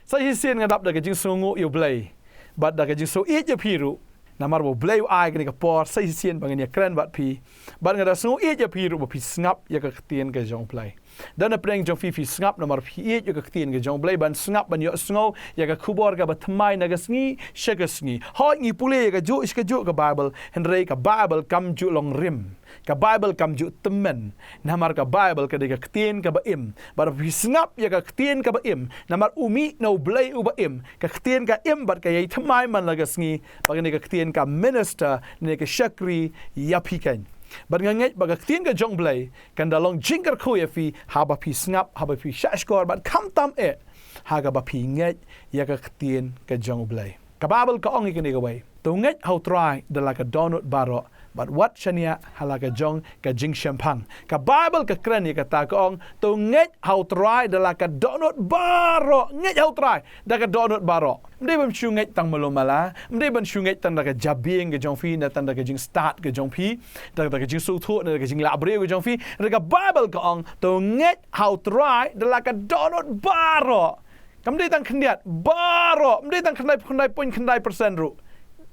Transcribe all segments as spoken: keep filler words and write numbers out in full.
Sa shisien nga dap da ka jingsngew nguh ïa U Blei bad da ka jingsngew ïeit ïa phi ruh. Namar ba U Blei u ai kane ka por sa shisien ba ngin ïakren bad phi. Bad nga da sngew ïeit ïa phi ruh ba phi sngap ïa ka ktien ka jong U Blei. Da na pdeng jong phi phi sngap namar phi ïeit ïa ka ktien ka jong U Blei, ban sngap ban ïohsngew ïa ka khubor kaba thymmai na ka sngi sha ka sngi. Hooid ngi pule ïa kajuh sha kajuh ka Baibl, hynrei ka Baibl kam ju long rim. Ka Baibl kam ju tymmen. Namar ka Baibl ka dei ka ktien kaba im. Bad phi sngap ïa ka ktien kaba im. Namar u mih na U Blei uba im. Ka ktien ka im bad ka ïai thymmai man la ka sngi. Bad kane ka ktien ka minister ne ka shakri ïa phi kein. Bad nga ngeit ba ka ktien ka jong U Blei kan da long jingkyrkhu ïa phi haba phi sngap, haba phi shahshkor bad khamtam eh ha kaba phi ngeit ïa ka ktien ka jong U Blei. Ka Baibl ka ong ïa kane kawei. To ngeit ha U Trai da la ka dohnud baroh bad wat shaniah ha la ka jong ka jingshemphang. Ka Baibl ka kren ïa kata ka ong, to ngeit ha U Trai da la ka dohnud baroh. Ngeit ha U Trai da ka dohnud baroh. Ym dei ban shu ngeit tang malu mala, ym dei ban shu ngeit tang da ka jabieng ka jong phi, ne tang da ka jingstad ka jong phi, da, da ka jingsngewthuh, ne da ka jinglah briew ka jong phi. Hynrei ka Baibl ka ong, to ngeit ha U Trai da la ka dohnud baroh. Kam dei tang khyndiat, baroh, ym dei tang khyndai, khyndai point khyndai percent ruh.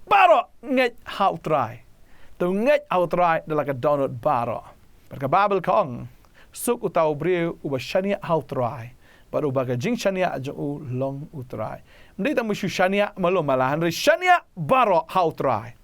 Baroh ngeit ha U Trai. To ngeit ha U Trai da la ka dohnud baroh. Bad ka Baibl ka ong, suk uta u briew uba shaniah ha U Trai. Bad uba ka jingshaniah jong u long U Trai. Ym dei tang ba shu shaniah malu mala, hynrei shaniah baroh ha U Trai.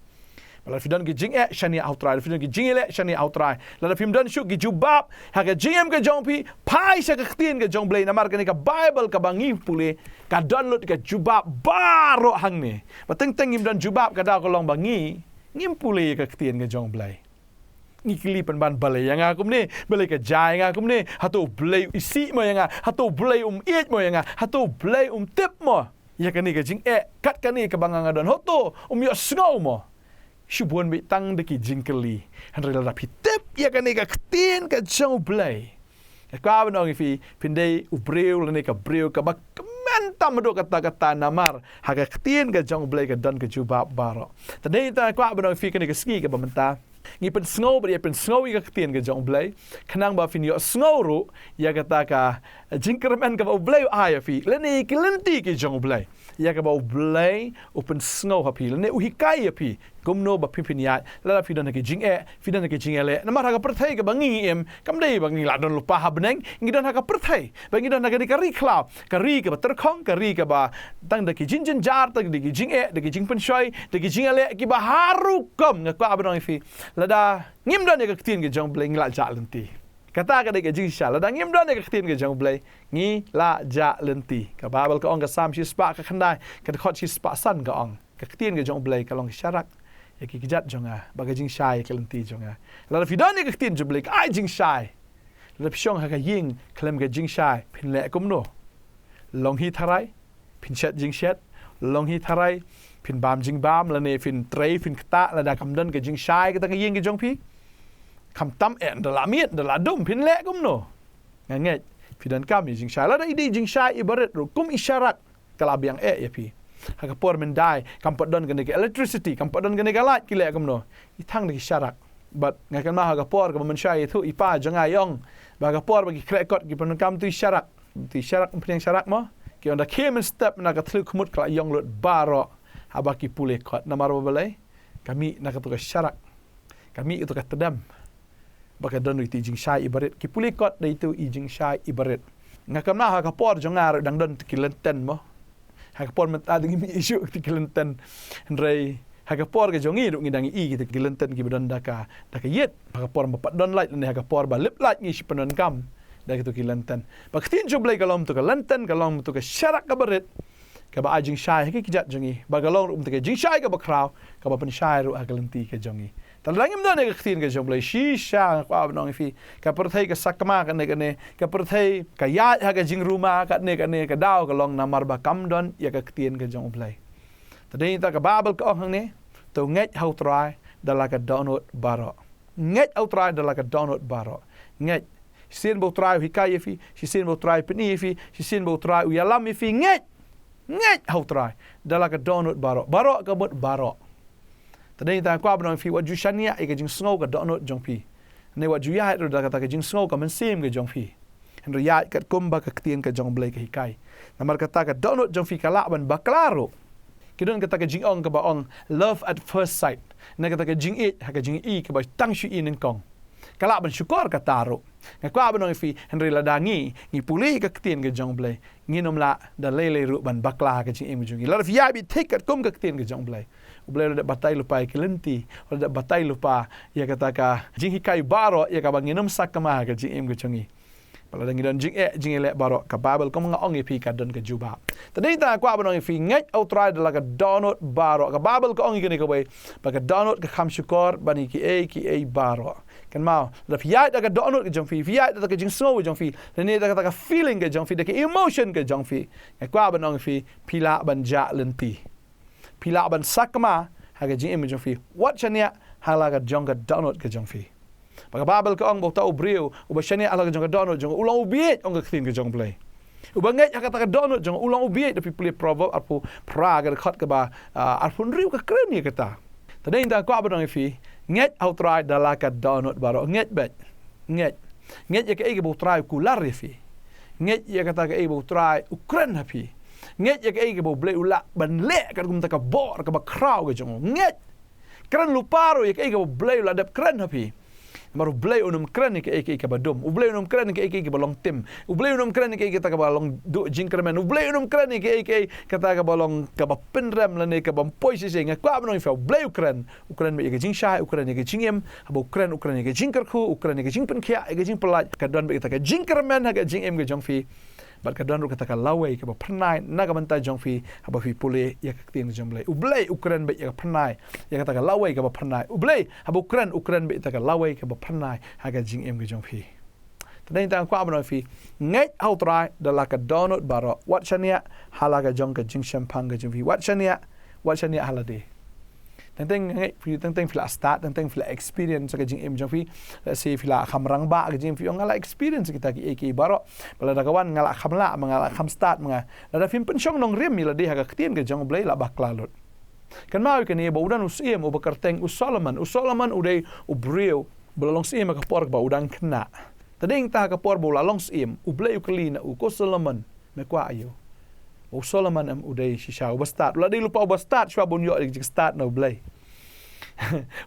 Lada phi don ki jingeh shaniah ha U Trai, lada phi don ki jingïaleh shaniah ha U Trai. Lada phim don shuh ki jubab ha ka jingim ka jong phi, phai sha ka ktien ka jong U Blei, namar kane ka Baibl kaba ngi pule ka don lut ka jubab baroh hangne. Ba teng teng ngim don jubab ka daw ka long ba ngi ngim pule ïa ka ktien ka jong U Blei. Ngi kylli pynban balei ïa nga kumne, balei ka jia ïa nga kumne, hato U Blei u isih mo ïa nga, hato U Blei um ïeit mo ïa nga, hato U Blei um tip mo ïa kane ka jingeh, kat kane kaba nga nga don, hato um ïohsngew mo. Shu bun beit tang da ki jingkylli. Hynrei lada phi tip ïa kane ka ktien ka jong U Blei, nga kwah ban ong ïa phi, phin dei u briew lane ka briew kaba kmen tam haduh katta katta namar ha ka ktien ka jong U Blei ka don ka jubab baroh. Te dei ta nga kwah ban ong ïa phi kane ka sngi kaba mynta, ngi pynsngew bad ïa pynsngew ïa ka ktien ka jong U Blei, khnang ba phin ïohsngew ruh ïa kata ka jingkyrmen kaba U Blei u ai ïa phi lane ïa ki lynti ki jong U Blei, ïa kaba U Blei u pynsngew ha phi lane u hikai ïa phi kumno ba phin pynïaid lada phi don ha ki jingeh, phi don ha ki jingïaleh. Namar ha ka pyrthei kaba ngi im, kam dei ba ngi la don lypa ha bneng, ngi don ha ka pyrthei, ba ngi don ha kane ka ri khlaw, ka ri kaba tyrkhong, ka ri kaba tang da ki jingjynjar, tang da ki jingeh, da ki jingpynshoi, da ki jingïaleh kiba har rukom. Nga kwah ban ong ïa phi, lada ngim don ïa ka ktien ka jong U Blei ngi la jah lynti. Kata ka dei ka jingshisha, lada ngim don ïa ka ktien ka jong U Blei ngi la jah lynti. Ka Baibl ka ong, ka Salm shispah ka khyndai, ka dkhot shispah san ka ong, ka ktien ka jong U Blei ka long ka sharak ïa ki kjat jong nga, bad ka jingshai ïa ki lynti jong nga. Lada phi don ïa ka ktien jong U Blei ka ai jingshai. Lada phi shong ha ka ïing khlem ka jingshai phin leh kumno? Long hi tharai phin shet jingshet, long hi tharai phin bam jingbam, lane phin trei phin ktah, lada kam don ka jingshai kata ka ïing ka jong phi. Khamtam eh ynda la miet ynda la dum phin leh kumno? Nga ngeit phi donkam ïa jingshai. Lada i dei jingshai iba rit ruh kum i sharak, ka la biang eh ïa phi. Ha ka por myndai kam pat don kane ka electricity, kam pat don kane ka light, ki leh kumno? I thang da ki sharak. Bad nga kynmaw ha ka por kaba mynshwa ïathuh i pa jong nga i ong ba ha ka por ba ki khreh kot ki pyndonkam tu i sharak. Tu i sharak, pynïang sharak mo, ki ong da khie mynstep na ka thliew khmut ka la ïong lut baroh haba ki pule kot. Namar ba balei? Ka mih na katu ka sharak, ka mih katu ka tdem. Ba ka don ïa tu i jingshai iba rit, ki pule kot da ïa tu i jingshai iba rit. Nga kynmaw ha ka por jong nga ruh dang don tu ki lynten mo. Ha ka por mynta dang mih shuh tu ki lynten. Hynrei ha ka por ka jong ngi ruh ngi dang i kita ki lynten kiba don da ka, da ka ïit. Ha ka por ba pat don light lane ha ka por ba lip light ngi shu pyndonkam da kitu ki lynten. Ba ka ktien jong U Blei ka long tu ka lynten, ka long tu ka sharak kaba rit, kaba ai jingshai ha ki kjat jong ngi. Ba ka long ruh tu ka jingshai kaba khraw, kaba pynshai ruh ha ka lynti ka jong ngi. Te lada ngim don ïa ka ktien ka jong U Blei, shisha nga kwah ban ong ïa phi, ka pyrthei ka sakma kane kane, ka pyrthei ka ïaid ha ka jingruma kane kane, ka daw ka long namar ba kam don ïa ka ktien ka jong U Blei. Te dei ta ka Baibl ka ong hangne, to ngeit ha U Trai da la ka dohnud baroh. Ngeit ha U Trai da la ka dohnud baroh. Ngeit. Shisien ba U Trai u hikai ïa phi, shisien ba U Trai u pyni ïa phi, shisien ba U Trai u ïalam ïa phi, ngeit. Ngeit ha U Trai da la ka dohnud baroh. Baroh ka mut baroh. Te dei ta nga kwah ban ong ïa phi, wat ju shaniah ïa ka jingsngew ka dohnud jong phi. Ne wat ju ïaid ruh da kata ka jingsngew ka mynsiem ka jong phi. Hynrei ïaid katkum ba ka ktien ka jong U Blei ka hikai. Namar kata ka dohnud jong phi ka lah ban bakla ruh. Ki don kata ka jingong kaba ong love at first sight. Na kata ka jingïeit, ha ka jingïohi kaba tang shu i nyngkong. Ka lah ban shukor kata ruh. Nga kwah ban ong ïa phi, hynrei lada ngi, ngi pule ka ktien ka jong U Blei, ngin ym lah da lei lei ruh ban bakla ha ka jingim ka jong ngi. Lada phi ïaid beit thik katkum ka ktien ka jong U Blei, U Blei u la dep batai lypa ïa ki lynti, u la dep batai lypa ïa kata ka jinghikai baroh, ïa kaba ngin ym sakma ha ka jingim ka jong ngi. Bad lada ngi don jingeh jingïaleh baroh, ka Baibl, kum nga ong ïa phi, ka don ka jubab. Te dei tang nga kwah ban ong ïa phi, ngeit ha U Trai da la ka dohnud baroh. Ka Baibl ka ong ïa kane kawei, ba ka dohnud ka kham shukor ban ïa kiei kiei baroh. Kynmaw, lada phi ïaid da ka dohnud ka jong phi, phi ïaid da ka jingsngew ka jong phi, lane da ka, da ka feeling ka jong phi, da ka emotion ka jong phi, nga kwah ban ong ïa phi, phi lah ban jah lynti. Phi lah ban sakma ha ka jingim ka jong phi. Wat shaniah ha la ka jong ka dohnud ka jong phi. Ba ka Baibl ka ong ba uta u briew uba shaniah ha la ka jong ka dohnud jong u, u long u bieit, ong ka ktien ka jong U Blei. Uba ngeit ha kata ka dohnud jong u, u long u bieit. Da phi pule Proverb arphew phra, ka dkhot kaba, ah, arphew hynriew, ka kren ïa kata. Te dei tang nga kwah ban ong ïa phi, ngeit ha U Trai da la ka dohnud baroh. Ngeit beit. Ngeit. Ngeit ïa kaei kaba U Trai u kular ïa phi. Ngeit ïa kata kaei ba U Trai u kren ha phi. Ngeit ïa kaei kaba U Blei u lah ban leh katkum kata ka bor kaba khraw ka jong u. Ngeit. Kren lypa ruh ïa kaei kaba U Blei u la dep kren ha phi. Namar U Blei un ym kren ïa kaei kaei kaba dum. U Blei un ym kren ïa kaei kaei kaba long tim. U Blei un ym kren ïa kaei kata kaba long duh jingkyrmen. U Blei un ym kren ïa kaei kaei kata kaba long kaba pynrem lane kaba ym poi shisha. Nga kwah ban ong ïa phi, U Blei u kren. U kren beit ïa ka jingshai, u kren ïa ka jingim. Haba u kren, u kren ïa ka jingkyrkhu, u kren ïa ka jingpynkhiah, ïa ka jingpyllait. Ka don beit kata ka jingkyrmen ha ka jingim ka jong phi. Bad ka don ruh kata ka lawei kaba phyrnai na ka bynta jong phi, haba phi pule ïa ka ktien ka jong U Blei. U Blei u kren beit ïa ka phyrnai, ïa kata ka lawei kaba phyrnai. U Blei, haba u kren, u kren beit ïa kata ka lawei kaba phyrnai ha ka jingim ka jong phi. Te dei tang nga kwah ban ong ïa phi, ngeit ha U Trai da la ka dohnud baroh. Wat shaniah ha la ka jong ka jingshemphang ka jong phi. Wat shaniah, wat shaniah ha lade. Teng teng ngeit phi, teng teng phi la stad, teng teng phi la experience ha ka jingim jong phi. Let's say phi la kham rangbah ha ka jingim, phi ong nga la experience kita kiei kiei baroh. Ba lada ka wan nga la kham lah ma nga, la kham stad ma nga. Lada phim pynshong nongrim ïa lade ha ka ktien ka jong U Blei, la bakla lut. Kynmaw ïa kane, ba u don u syiem uba kyrteng u Solomon. U Solomon u dei u briew ba la long syiem ha ka por ba u dang khynnah. Te dei tang ha ka por ba u la long syiem, U Blei u kylli na u, ko Solomon, me kwah aïu? U Solomon em u dei shisha uba stad. U la dei lypa uba stad shuwa ba un ïoh ïa ka jingstad na U Blei.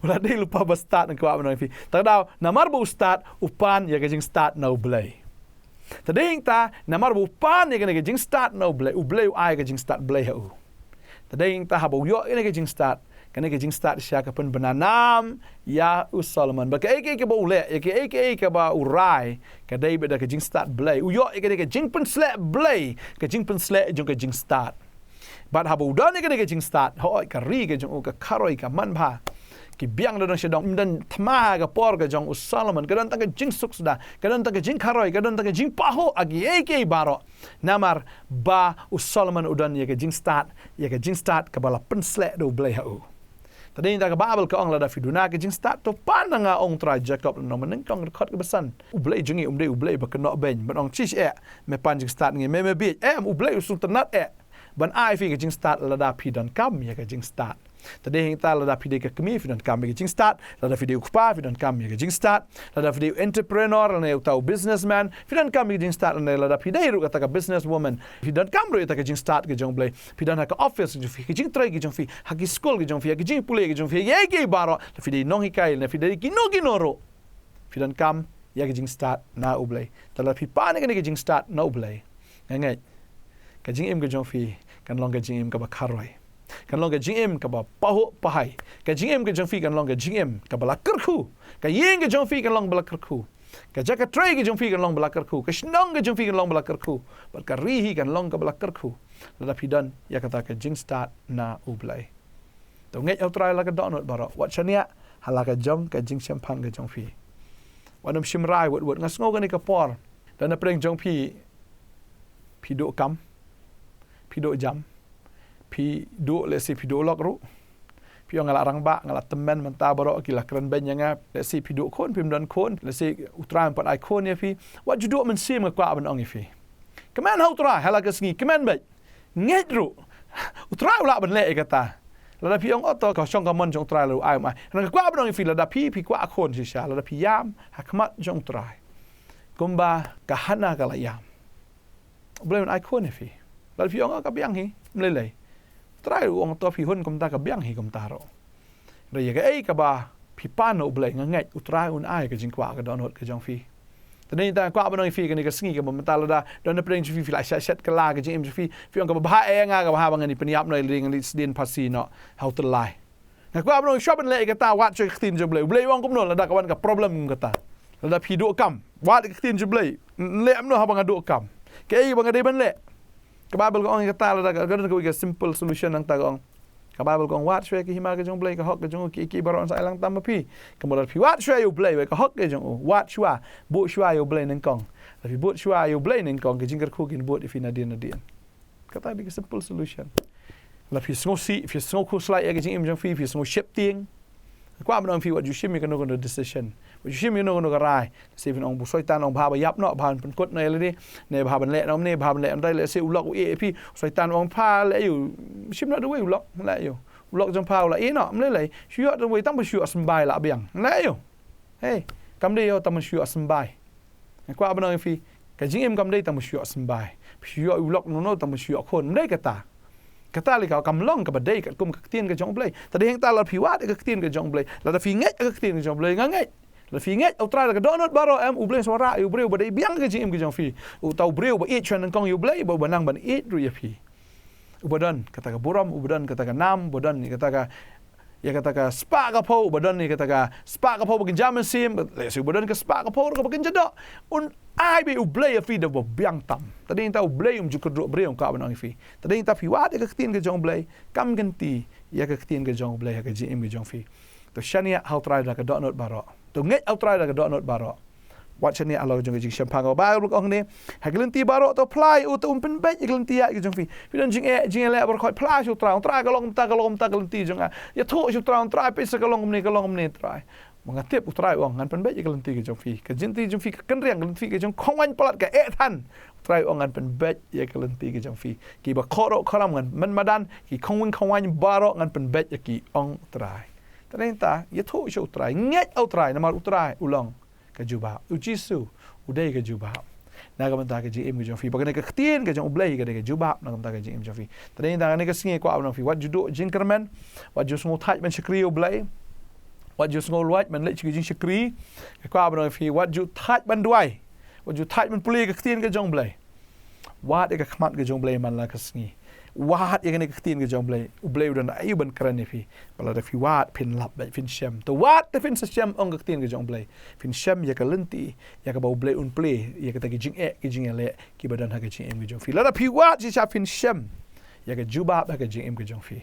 U la dei lypa uba stad, nga kwah ban ong ïa phi. Te ka daw, namar ba u stad, u pan ïa ka jingstad na U Blei. Te dei tang namar ba u pan ïa kane ka jingstad na U Blei, U Blei u ai ka jingstad Blei ha u. Te dei tang haba u ïoh ïa kane ka jingstad, kane ka jingstad shisha ka pynbna nam ïa u Solomon. Ba kaei kaei kaba u leh, ïa kaei kaei kaba u rai, ka dei beit da ka jingstad Blei. U ïoh ïa kane ka jingpynsleh Blei, ka jingpynsleh jong ka jingstad. Bad haba u don ïa kane ka jingstad, hooid, ka ri ka jong u ka kharoi, ka manbha. Ki biang da dong sha dong, ym don thma ha ka por ka jong u Solomon. Ka don tang ka jingsuk suda, ka don tang ka jingkharoi, ka don tang ka jingpahuh ha kiei kiei baroh. Namar ba u Solomon u don ïa ka jingstad, ïa ka jingstad kaba la pynsleh da U Blei ha u. Te dei tang ka Baibl ka ong, lada phi duna ka jingstad, to pan na nga, ong U Trai Jakob, lynnong ba nyngkong, dkhot kaba san. U Blei jong ngi um dei U Blei ba kynnoh beiñ ban ong, shish eh, me pan jingstad ngi, me, me bieit. Em, U Blei u sngewtynnat eh ban ai phi ka jingstad lada phi donkam ïa ka jingstad. Te dei tang lada phi dei ka kmie, phi donkam ïa ka jingstad. Lada phi dei u kpa, phi donkam ïa ka jingstad. Lada phi dei u entrepreneur lane uta u businessman, phi donkam ïa ka jingstad. Lane lada phi dei ruh kata ka businesswoman, phi donkam ruh ïa kata ka jingstad ka jong U Blei. Phi don ha ka office ka jong phi, ka jingtrei ka jong phi, ha ki skul ka jong phi, ha ki jingpule ka jong phi, ïa kiei baroh, lada phi dei nonghikai, lane phi dei kino kino ruh, phi donkam ïa ka jingstad na U Blei. Te lada phi pan ïa kane ka jingstad na U Blei, nga ngeit ka jingim ka jong phi kan long ka jingim kaba kharoi. Kan long ka jingim kaba pahuh pahai. Ka jingim ka jong phi kan long ka jingim kaba la kyrkhu. Ka ïing ka jong phi kan long ba la kyrkhu. Ka jaka trei ka jong phi kan long ba la kyrkhu. Ka shnong ka jong phi kan long ba la kyrkhu. Bad ka ri hi kan long kaba la kyrkhu, lada phi don ïa kata ka jingstad na U Blei. To ngeit ha U Trai ha la ka dohnud baroh. Wat shaniah ha la ka jong ka jingshemphang ka jong phi. Wat nym shim rai wut wut. Nga sngew kane ka por, lada na pdeng jong phi, phi duh kam, phi duh jam, phi duh, let's say, phi duh lok ruh. Phi ong, nga la rangbah, nga la tymmen, mynta baroh ki la kren beiñ ïa nga. Let's say phi duh khun, phim don khun, let's say U Trai um pat ai khun ïa phi. Wat ju duh mynsiem, nga kwah ban ong ïa phi. Kmen ha U Trai ha la ka sngi, kmen beit. Ngeit ruh, U Trai u lah ban leh ïa kata. Lada phi ong, o to, ka shong ka mon jong U Trai la u ai um ai. Nga kwah ban ong ïa phi, lada phi, phi kwah khun shisha, lada phi ïam ha khmat jong U Trai, Kumba ka Hana ka la ïam. U Blei un ai khun ïa phi. Lada phi ong ka biang hi, ym lei lei. Trai u ong to phi hun kumta ka biang hi kumta ruh. Re ïa kaei kaba phi pan na u Blei nga ngeit u Trai un ai ka jingkwah ka dohnud ka jong phi. Te dei tang kwah ban ong ïa phi kane ka sngi kaba mynta lada don na pdeng jong phi phi la shet shet kylla ka jingim jong phi. Phi ong kaba bha eh nga kaba ha ba ngan ïa pynïap noh ïa lade ngan leit sdien phasi noh ha u tyllai. Nga kwah ban ong shuwa ban leh ïa kata, wad shuwa ïa ka ktien jong u Blei. U Blei u ong kumno lada ka wan ka problem kum kata. Lada phi duh kam, wad ïa ka ktien jong u Blei. Leh kumno haba nga duh kam. Kaei ba nga dei ban leh. Ka Baibl ka ong ïa kata lada ka don kawei ka simple solution nangta ka ong. Ka Baibl ka ong wad shuwa ïa ka hima ka jong u Blei, ka hok ka jong u, kiei kiei baroh yn sa ai lang tam ma phi. Kumba lada phi wad shuwa ïa u Blei, wei ka hok ka jong u. Wad shuwa, bud shuwa ïa u Blei nyngkong. Lada phi bud shuwa ïa u Blei nyngkong, ka jingkyrkhu kin bud ïa phi nadien nadien. Kata dei ka simple solution. Lada phi sngewsih, phi sngewkhuslai ïa ka jingim jong phi, phi sngew sheptieng. Kwah ban ong ïa phi wat ju shim ïa kano kano decision. Wat ju shim ïa kano kano ka rai. Lehse phin ong ba u Soitan ong bha ba ïap noh, bha ban pynkut noh ïa lade. Ne bha ban leh noh ne, bha ban leh noh, lehse u lok u ïeh ïa phi. U Soitan ong pha leh ïa u. Shim noh da uwei u lok, leh ïa u. U lok jong pha u la ïeh noh, ym lei lei. Shu ïoh da uwei tang ba shu ïoh symbai la biang. Leh ïa u. Hei, kam dei ïoh tang ba shu ïoh symbai. Nga kwah ban ong ïa phi, ka jingim kam dei tang ba shu ïoh symbai. Shu ïoh u lok no no tang ba shu ïoh khun. Ym dei kata. Kata lei ka kam long kaba dei katkum ka ktien ka jong u Blei. Te dei hangta lada phi wad ïa ka ktien ka jong u Blei. Lada phi ngeit ïa ka ktien ka jong u Blei, nga ngeit. Lada phi ngeit ïa u Trai da ka dohnud baroh em, u Blei un sa wanrah ïa u briew ba dei biang ka jingim ka jong phi. Uta u briew ba ïeit shuwa nyngkong ïa u Blei, ba, ba nang ban ïeit ruh ïa phi. Uba don kata ka burom, uba don kata ka nam, uba don ïa kata ka, ïa kata ka spah ka phew, uba don ïa kata ka spah ka phew ba kynja mynsiem, lehse uba don ka spah ka phew ruh kaba kynja doh. Un ai beit u Blei ïa phi da ba biang tam. Te dei hangta u Blei um ju kyrduh briew, nga kwah ban ong ïa phi. Te dei hangta phi wad ïa ka ktien ka jong u Blei, kam kynti ïa ka ktien ka jong u Blei ha ka jingim ka jong phi. To shaniah ha u Trai da ka dohnud baroh. To ngeit ha u Trai da ka dohnud baroh. Wat shaniah halor ka jong ka jingshemphang kaba Baibl ka ong ne. Ha ka lynti baroh to phla ïa u, to un pynbeit ïa ka lynti ïa ka jong phi. Phi don jingeh, jingeh leh baroh khoit phla sha u Trai. U Trai ka long kumta, ka long kumta ka lynti jong nga. Ïathuh sha u Trai, u Trai pisa ka long kumne, ka long kumne Trai. Ma nga tip u Trai u ong ngan pynbeit ïa ka lynti ka jong phi. Ka jingti jong phi ka kynriang, ka lynti ka jong khongwan palat ka eh than. U Trai u ong ngan pynbeit ïa ka lynti ka jong phi. Kiba khoroh khoram ngan myn madan, ki khongwing khongwan baroh ngan pynbeit ïa ki ong u Trai. Te dei hangta, ïathuh sha u Trai, ngeit ha u Trai, namar u Trai u long ka jubab. U Jisu u dei ka jubab na ka bynta ka jingim ka jong phi. Ba kane ka ktien ka jong u Blei ka dei ka jubab na ka bynta ka jingim jong phi. Te dei hangta kane ka sngi kwah ban ong ïa phi wat ju duh jingkyrmen, wat ju sngew thait ban shakri ïa u Blei, wat ju sngew lwait ban leit sha ka jingshakri. Kwah ban ong ïa phi wat ju thait ban duwai, wat ju thait ban pule ka ktien ka jong u Blei. Wad ïa ka khmat ka jong u Blei man la ka sngi. Wad ïa kane ka ktien ka jong u Blei. U Blei u don aïu ban kren ïa phi. Ba lada phi wad phin lap beit, phin shem. To wad te phin sa shem, ong ka ktien ka jong u Blei. Phin shem ïa ka lynti ïa kaba u Blei un plie ïa kata ki jingeh ki jingïaleh kiba don ha ka jingim ka jong phi. Lada phi wad shisha phin shem ïa ka jubab ha ka jingim ka jong phi.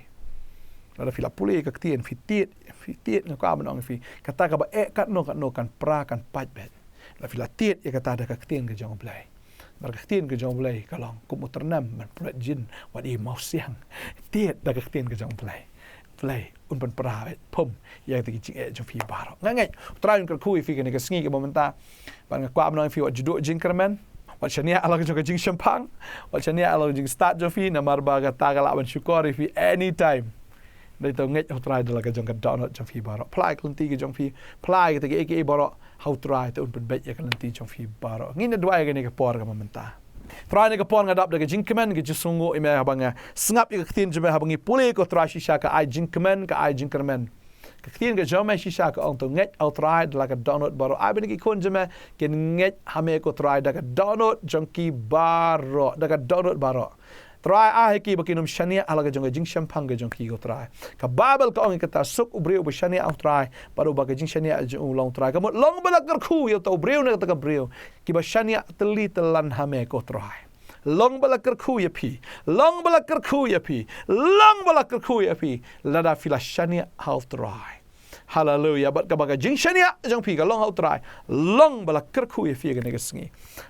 Lada phi la pule ïa ka ktien, phi tied, phi tied, nga kwah ban ong ïa phi, kata kaba eh katno katno kan pra, kan pait beit. Lada phi la tied ïa kata da ka ktien ka jong u Blei. Namar ka ktien ka jong u Blei ka long kum u tyrnem ban pynlut jin wat i mawsiang. Tied da ka ktien ka jong u Blei. U Blei un pynpra beit, pum ïa kata ki jingeh jong phi baroh. Nga ngeit u Trai un kyrkhu ïa phi kane ka sngi kaba mynta. Bad nga kwah ban ong ïa phi wat ju duh jingkyrmen, wat shaniah halor ka jong ka jingshemphang, wat shaniah halor ka jingstad jong phi, namar ba kata ka lah ban shukor ïa phi anytime. Dei to ngeit ha u Trai da la ka jong ka dohnud jong phi baroh. Phla ïa ka lynti ka jong phi, phla ïa kata kiei kiei baroh ha u Trai, te un pynbeit ïa ka lynti jong phi baroh. Ngin ïa duwai ïa kane ka por kaba mynta. Trai, kane ka por nga dap da ka jingkmen, ka jingsngewnguh ïa me haba nga sngap ïa ka ktien jong me, haba ngi pule ko Trai shisha, ka ai jingkmen, ka ai jingkyrmen. Ka ktien ka jong me shisha ka ong to ngeit ha u Trai da la ka dohnud baroh. Ai ba kine ki khun jong me kin ngeit ha me ko Trai da ka dohnud jong ki baroh, da ka dohnud baroh. Trai, ai ha ki ba kin ym shaniah halor ka jong ka jingshemphang ka jong ki ko Trai. Ka Baibl ka ong ïa kata, suk u briew uba shaniah ha u Trai bad uba ka jingshaniah jong u long u Trai. Ka mut long ba la kyrkhu ïa uta u briew ne kata ka briew kiba shaniah tylli tyllan ha me ko Trai. Long ba la kyrkhu ïa phi. Long ba la kyrkhu ïa phi. Long ba la kyrkhu ïa phi. Lada phi la shaniah ha u Trai. Haleluia. Bad kaba ka jingshaniah jong phi ka long ha u Trai, long ba la kyrkhu ïa phi kane ka sngi.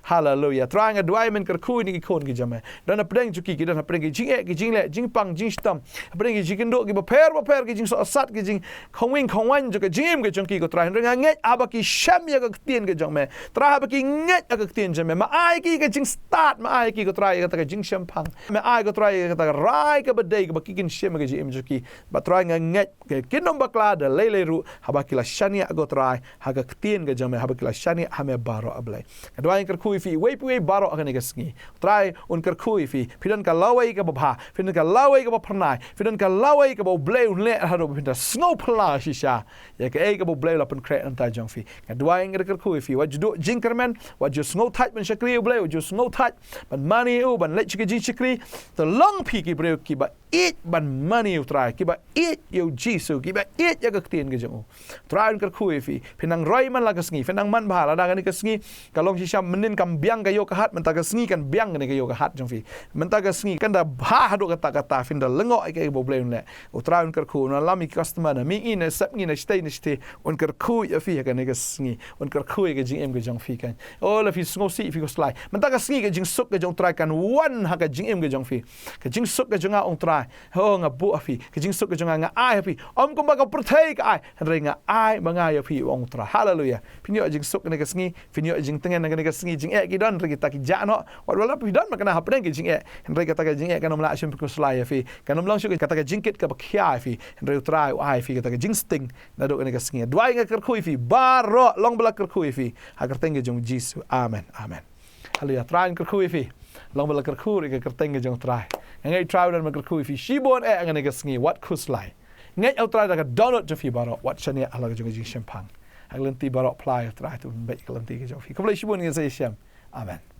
Haleluia. Trai, nga duwai men kyrkhu ïa kine ki khun ki jong me. Don hapdeng jong ki, ki don hapdeng ki jingeh, ki jingleh, jingpang, jingshitom. Hapdeng ki jingkynduh kiba pher bapher, ki jingsohsat, ki jingkhongwing khongwan jong ka jingim ka jong ki ko Trai. Hynrei nga ngeit haba ki shem ïa ka ktien ka jong me, Trai, haba ki ngeit ïa ka ktien jong me, me ai ki ka jingstad, me ai ki ko Trai ïa kata ka jingshemphang. Me ai ko Trai ïa kata ka rai kaba dei kaba ki kin shim ïa ka jingim jong ki. Bad Trai, nga ngeit kin ym bakla da lei lei ruh haba ki la shaniah ko Trai ha ka ktien ka jong me, haba ki la shaniah ha me baroh, A Blei. Nga duwai, nga kyrkhu ïa phi, iwei pa iwei baroh ha kane ka sngi. Trai un kyrkhu ïa phi, phi don ka lawei kaba bha, phi don ka lawei kaba phyrnai, phi don ka lawei kaba U Blei un leh haduh ba phin da sngew phylla shisha ïa kaei kaba U Blei u la pynkhreh na ka bynta jong phi. Nga duwai, nga kyrkhu ïa phi, wat ju duh jingkyrmen, wat ju sngewthait ban shakri ïa U Blei, wat ju sngewthait ban mane ïa u, ban leit sha ka jingshakri. To long phi ki briew kiba ïeit ban mane ïa U Trai, kiba ïeit ïa U Jisu, kiba ïeit ïa ka ktien ka jong u. Trai un kyrkhu ïa phi, phin nang roi man la ka sngi, phin nang man bha. Lada kane ka sngi ka long shisha mynnin kam biang ka ïew ka hat, mynta ka sngi kan biang kane ka ïew ka hat jong phi. Mynta ka sngi kan da bha haduh katta katta, phin da lyngngoh ïa kaei kaba U Blei un leh. U Trai un kyrkhu, un ïalam ïa ki customer, na mihngi, na sepngi, na shatei na shathie, un kyrkhu ïa phi ha kane ka sngi, un kyrkhu ïa ka jingim ka jong phi kan. Oh, la phi sngewsih, phi khuslai, mynta ka sngi ka jingsuk ka jong U Trai kan wan ha ka jingim ka jong phi. Ka jingsuk ka jong nga, ong Trai, oh, nga buh ha phi. Ka jingsuk ka jong nga, nga ai ha phi. Ym kumba ka pyrthei ka ai, hynrei nga ai ma nga ïa phi, ong U Trai. Haleluia. Phin ïoh jingsuk kane ka sngi, phin ïoh jingtngen kane ka sngi. Jingeh ki don, hynrei kita ki jah noh. Wat la phi don ma kane hapdeng ki jingeh, hynrei kata ka jingeh kan ym lah shuh ban pynkhuslai ïa phi, kan ym long shuh kata ka jingkit kaba khia ïa phi, hynrei U Trai u ai phi kata ka jingsting naduh kane ka sngi. Duwai, nga kyrkhu ïa phi baroh, long ba la kyrkhu ïa phi ha ka kyrteng ka jong U Jisu. Amen. Amen. Haleluia. Trai un kyrkhu ïa phi, long ba la kyrkhu ruh ïa ka kyrteng ka jong U Trai. Nga ngeit Trai un nang ban kyrkhu ïa phi shibun eh ha kane ka sngi. Wat khuslai. Ngeit ha U Trai da ka dohnud jong phi baroh, wat shaniah ha la ka jong ka jingshemphang. Ha ka lynti baroh, phla ïa U Trai, to un beit ha ka lynti ka jong phi. Khublei shibun, ngin sa ïashem. Amen.